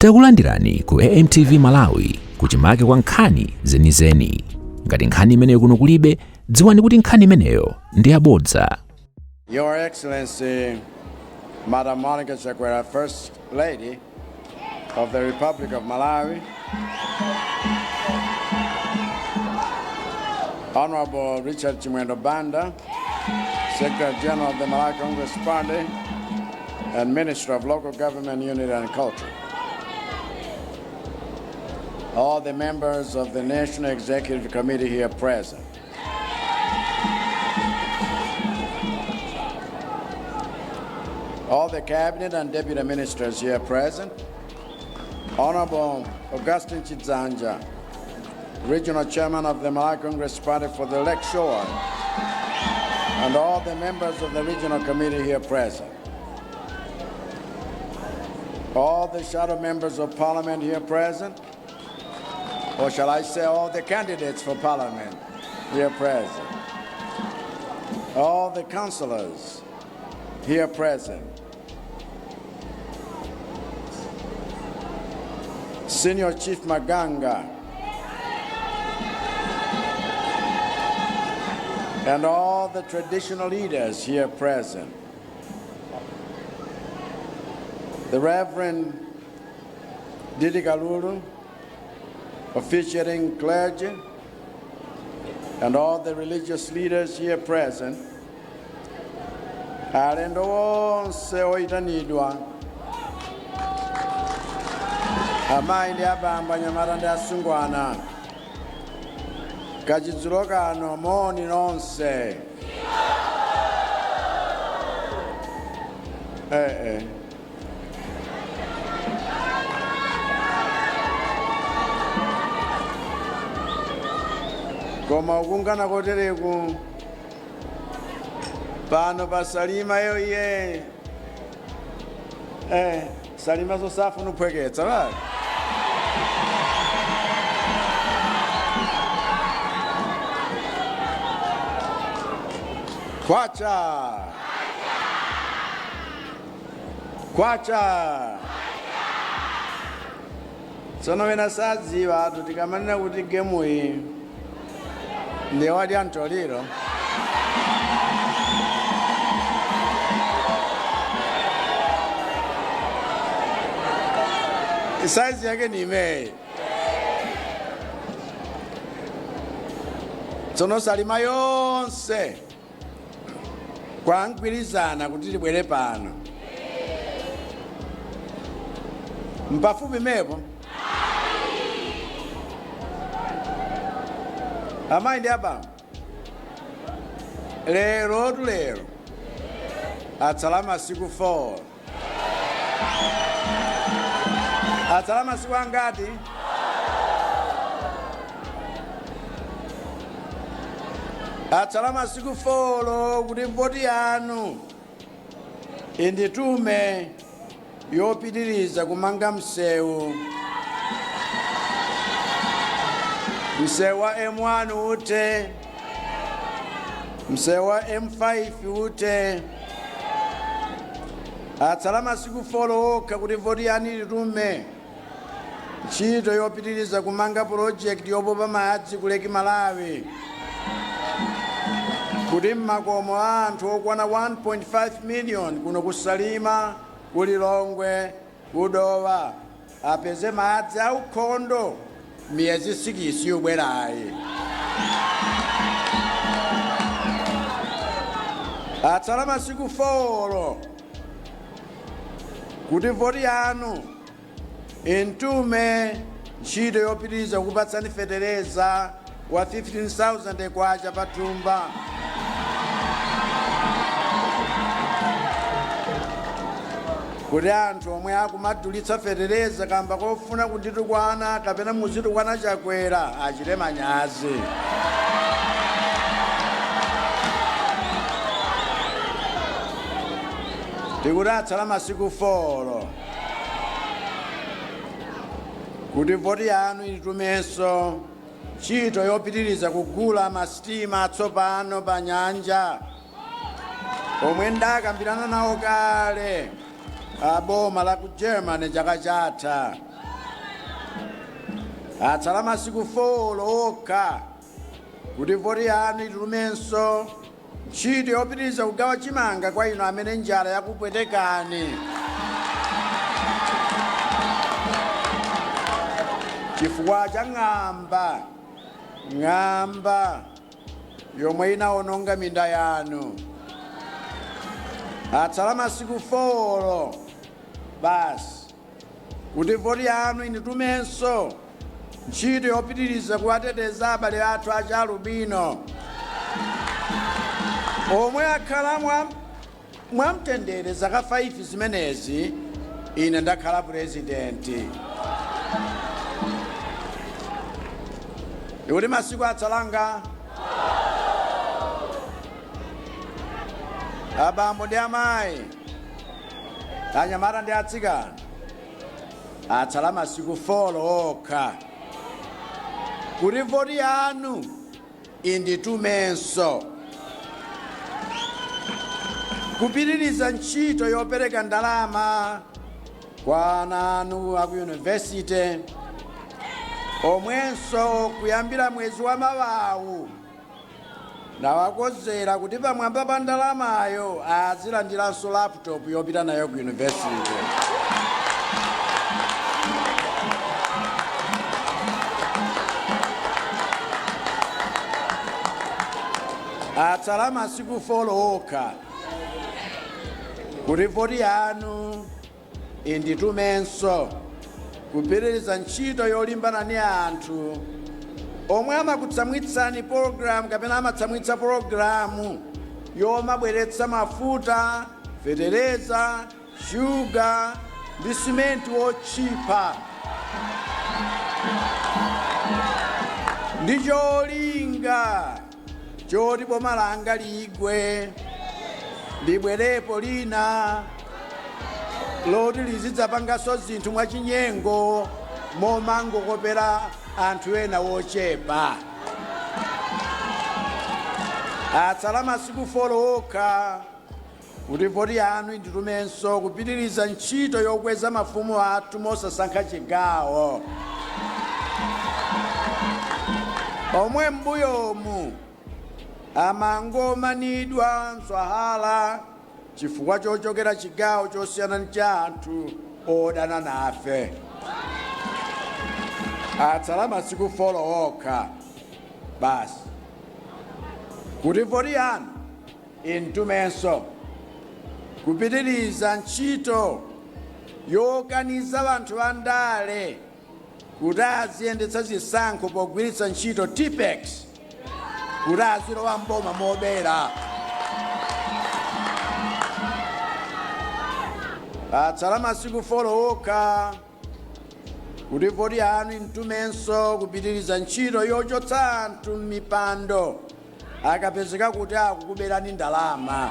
Takulandirani ku AMTV Malawi kuchimake kwa nkhani zenizeni. Ngati nkhani imeneyo kuno kulibe, dziwani kuti nkhani imeneyo ndi yabodza. Your Excellency, Madam Monica Chakwera, First Lady of the Republic of Malawi, Honorable Richard Chimwendo Banda, Secretary General of the Malawi Congress Party and Minister of Local Government Unity and Culture. All the members of the National Executive Committee here present. All the Cabinet and Deputy Ministers here present. Honorable Augustine Chidzanja, Regional Chairman of the Malawi Congress Party for the Lakeshore, and all the members of the Regional Committee here present. All the shadow members of Parliament here present, or shall I say all the candidates for Parliament here present. All the councillors here present. Senior Chief Maganga, and all the traditional leaders here present. The Reverend Didi Kalulu, officiating clergy, and all the religious leaders here present, alendo onse oyitanidwa, amayi ndi abambo, anyamata ndi asungwana, kachidzulo kano moni nonse. Eh, eh. Koma ukungana kotereku pano pa Salima yo iye Salima sosafuna uphweketsa bali. Kwacha kwacha. Tsono wena sadziwa atu tikamanena kuti gemuyi ndiye wadya mtoliro. Saizi yake ni imeyi. Tsono Salima yonse kwangwirizana kuti tibwere pano mpafupi mepo. Amayi ndi abambo, lero tu lero atsala masiku 4. Atsala masiku angati? Atsala masiku 4 kuti voti yanu inditume yopitiriza kumanga msewu, msewu wa M1 ute, msewu wa M5 ute. Atsala masiku 4 okha kuti voti yanu inditume ntchito yopitiriza kumanga pulojekiti yopopa madzi ku Lake Malawi, kuti mmakomo a anthu okwana 1.5 million kuno ku Salima, ku Lilongwe, ku Dowa apeze madzi aukhondo miyezi 6 yobwerayi. Atsala masiku 4 kuti voti yanu intume ntchito yopitiriza kukupatsani fetereza wa 15,000 kwacha pa thumba. Kuti anthu omwe akumadulitsa fetereza kamba kofuna kunditukwana kapena muzitukwana Chakwera achite manyazi. Tikuti atsala masiku 4 kuti voti yanu itumenso ntchito yopitiriza kugula masitima atsopano pa nyanja omwe ndakambirana nawo kale a boma la ku Germany chaka chatha. Atsala masiku 4 okha kuti voti yanu itulumenso ntchito yopitiriza kugawa chimanga kwa inu amene njala yakupwetekani chifukwa cha ng'amba ng'amba yomwe inawononga minda yanu. Atsala masiku 4 basi kuti voti yanu inditumenso ntchito yopitiriza kuwateteza abale athu achalubino omwe akhala mwamtendere zaka 5 zimenezi ine ndakhala purezidenti. Ikuti masiku atsalanga, abambo ndi amayi, anyamata ndi atsikana, atsala masiku 4 okha kuti voti yanu inditumenso kupitiriza ntchito yopereka ndalama kwa ana anu aku yunivesite omwenso kuyambira mwezi wa mawawu nawakozera kuti pamwamba pa ndalamayo azilandiranso laptop yopita nayo ku yunivesite. Atsala masiku 4 okha kuti voti yanu inditumenso kupitiriza ntchito yolimbana ni anthu omwe amakutsamwitsani pologalamu kapena amatsamwitsa pologalamu yomabweretsa mafuta, fetereza, shuga ndi simenti wotchipa ndi cholinga choti boma langa ligwe, libwerepo lina loti lizidzapanganso zinthu mwachinyengo momangokopera anthu ena wochepa. Atsala masiku 4 okha kuti voti yanu inditumenso kupitiriza ntchito yokweza mafumu athu mosasankha chigawo omwe m'mbuyomu amangomanidwa mswahala chifukwa chochokera chigawo chosiyana ndi cha anthu odana nafe. Atsala masiku 4 okha basi kuti voti yanu intumenso kupitiriza ntchito yokaniza anthu andale kuti aziyendetsa zisankho pogwiritsa ntchito Tipp-Ex kuti azilowa mboma mobera. Atsala masiku 4 okha kuti voti yanu intumenso kupitiriza ntchito yochotsa anthu m'mipando akapezeka kuti akukuberani ndalama.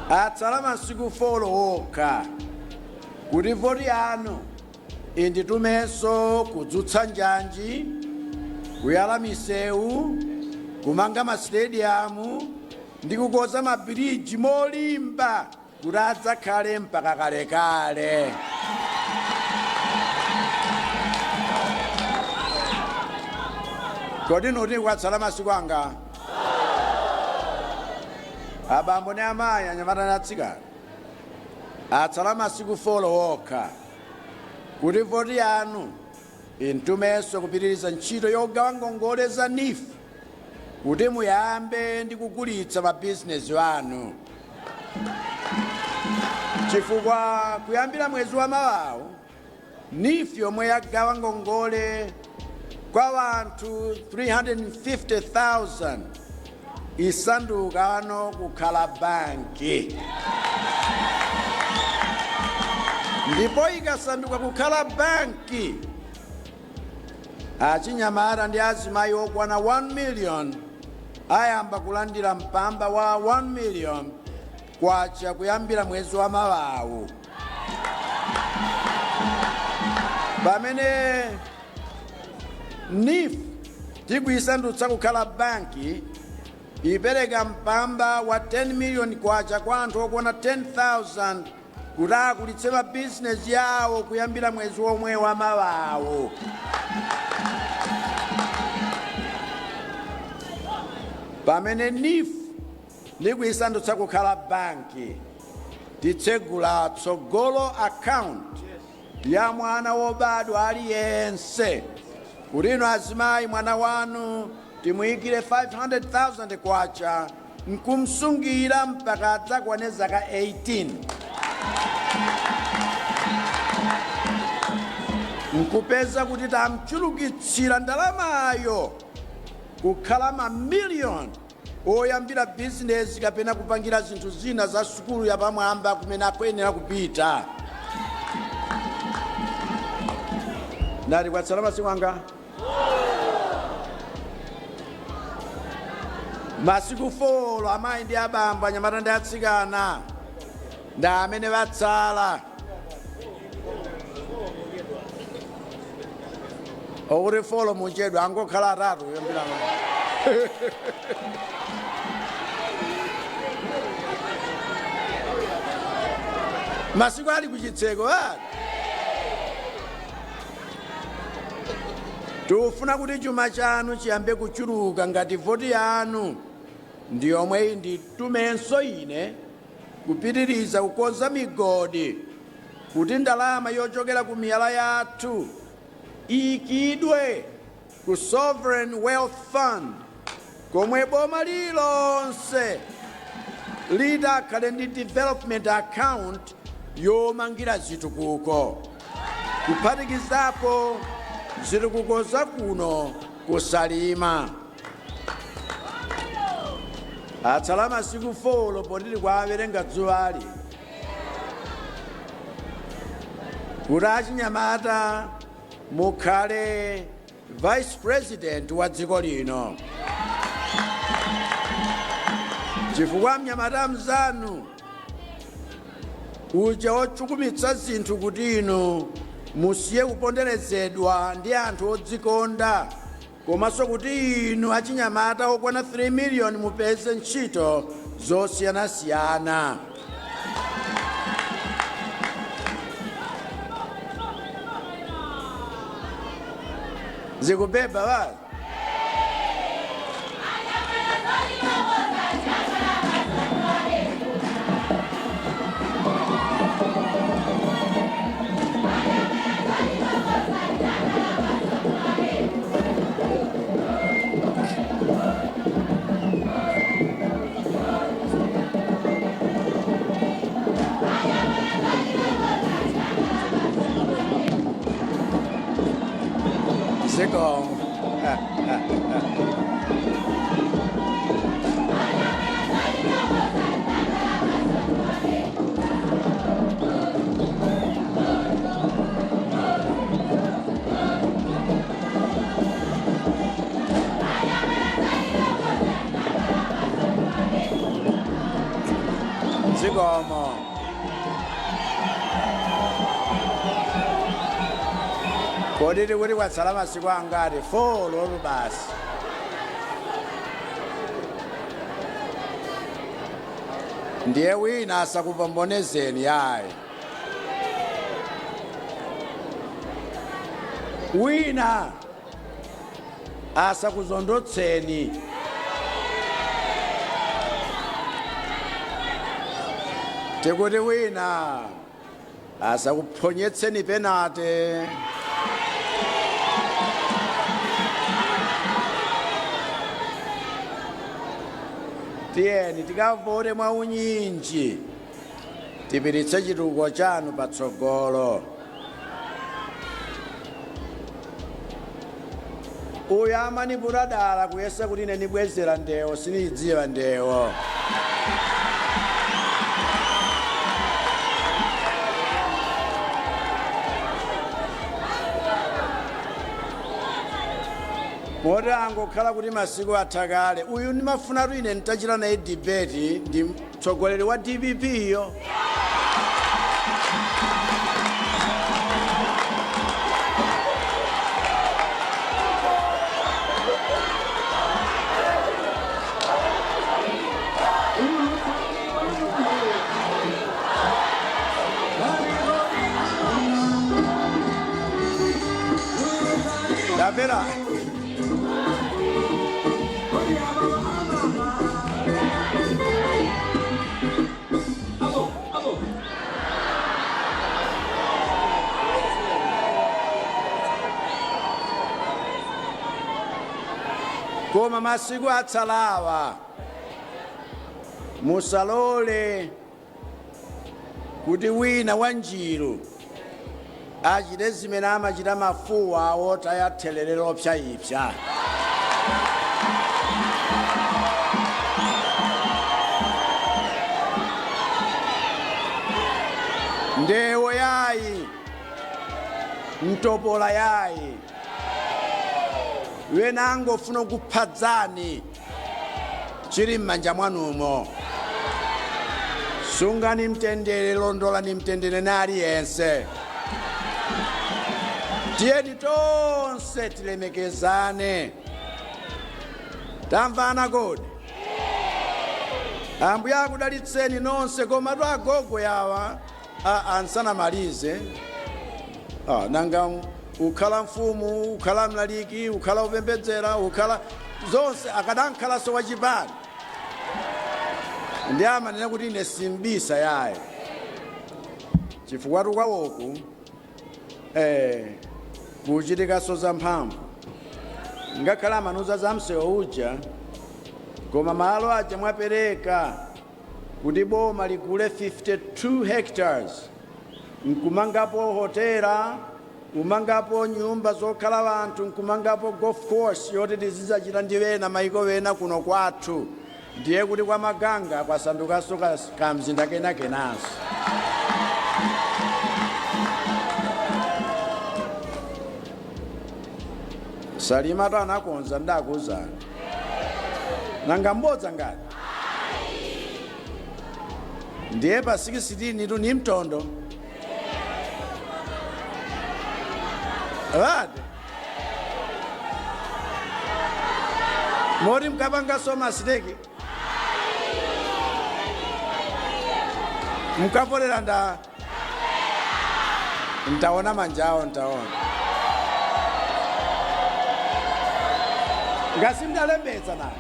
Atsala masiku 4 okha kuti voti yanu inditumenso kudzutsa njanji, kuyala misewu, kumanga masitediyamu ndi kukoza mabiriji molimba kuti adzakhale mpaka kalekale. Kodi nuti kwatsala masiku anga, abambo ndi amayi, anyamata ndi atsikana? Atsala masiku 4 okha kuti voti yanu intumenso kupitiriza ntchito yogawa ngongole za NEEF kuti muyambe ndi kugulitsa mabizinesi anu, chifukwa kuyambira mwezi wa mawawu NEEF yomwe yagawa ngongole kwa anthu 350,000 isanduka ano kukhala banki, ndipo ikasanduka kukhala banki, achinyamata ndi azimayi okwana 1 million ayamba kulandira mpamba wa 1 million kwacha kuyambira mwezi wa mawawu, pamene NEEF tikuyisandutsa kukhala banki ipereka mpamba wa 10 million kwacha kwa anthu okwana 10,000. Kuti akulitse mabizinesi yawo kuyambira mwezi womwe wamawawo. Pamene NEEF ndikuyisandutsa kukhala banki, titsegula Tsogolo Account ya mwana wobadwa aliyense, kuti inu azimayi, mwana wanu timuyikire 500,000 kwacha nkumsungira mpaka adzakwane zaka 18, nkupeza kuti tamchulukitsira ndalamayo kukhala mamiliyoni oyambira bizinesi kapena kupangira zinthu zina za sukulu yapamwamba kumene akuyenera kupita. Ndati kwatsala masiku anga? Masiku 4. Amayi ndi abambo, anyamata ndi atsikana, ndi amene vatsala. Okuti 4 muchedwa, angokhala 3 kuyambira. Masiku ali kuchitseko ali. Tikufuna kuti chuma chanu chiyambe kuchuluka ngati voti yanu ndi yomwe inditumenso ine kupitiriza kukonza migodi, kuti ndalama yochokera ku miyala yathu iyikidwe ku Sovereign Wealth Fund, komwe boma lilonse litakhale ndi development account yomangira zitukuko, kuphatikizapo zitukuko zakuno kuSalima. Atsala masiku 4 potili kwawerenga dzuwali, kuti achinyamata mukhale vice president wa dziko lino, chifukwa mnyamata mzanu uja wochukumitsa zinthu kuti inu musiye kuponderezedwa ndi anthu odzikonda, komanso kuti inu achinyamata okwana 3 miliyoni mupeze ntchito zosiyanasiyana. Zikubeba wa zikomo. Zikomo. Kodi tikuti kwatsala masiku angati? 4 lolu basi. Ndiye wina asakupombonezeni yayi, wina asakuzondotseni. Tikuti wina asakuphonyetseni penalty. Tiyeni tikavote mwaunyinji, tipititse chitukuko chanu patsogolo. Uyu amaniputa dala kuyesa kuti ine nibwezera ndewo. Siniyidziwa ndewo. Moti angokhala kuti masiku atha kale. Uyu ndimafunatu ine ntachita naye debate, ndi mtsogoleri wa DPP yo. Tamvera. Koma masiku atsalawa musalole kuti wina wa njiru achite zimene amachita mafuwa wotaya thelere lopsayipsa. Ndewo yayi, mtopola yayi, wena angofuna kuphadzani chili m'manja mwanumo. Sungani mtendere, londolani mtendere na aliyense. Tiyeni tonse tilemekezane. Tamvana kodi? Ambuye akudalitseni nonse. Koma agogo yawa ansanamalize. Nanga ukhala mfumu, ukhala mlaliki, ukhala upembedzera, ukhala zonse, akadankhalanso wachipani. Ndi amanena kuti ine simbisa yaye, chifukwa tukwawoku kuchitikaso za mphamvu. Ngakhale amanuza za msewu uja, koma malo aja mwapereka kuti boma ligule 52 hectares nkumangapo hotela, kumangapo nyumba zokhala anthu, nkumangapo golf course yoti tizidzachita ndi wena maiko wena kuno kwathu. Ndiye kuti kwa Maganga kwasandukanso kamzinda kena kenanso. Salima to anakonza, ndakuuzani. Nanga mbodza ngati ndiye pa 16 tu ni mtondo vati moti mkapangaso masiteki mkapolera nda ntaona manjawo, ntaona ngasi mdalembetsa nayo,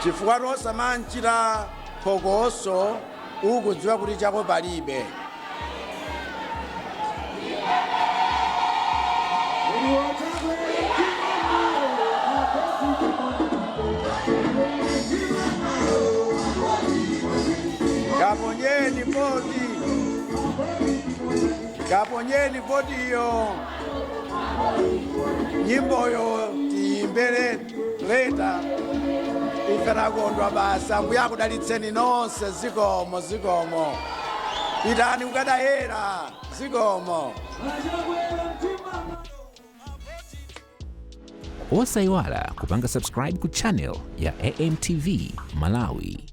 chifukwa tosamanchita phokoso ukudziwa kuti chako palibe. Kaponyeni voti, kaponyeni voti iyo. Nyimboyo tiyimbere leta. Ife takondwa basa. Mbuye akudalitseni nonse. Zikomo, zikomo. Pitani kukadayera. Zikomo. Osayiwala kupanga subscribe ku channel ya AMTV Malawi.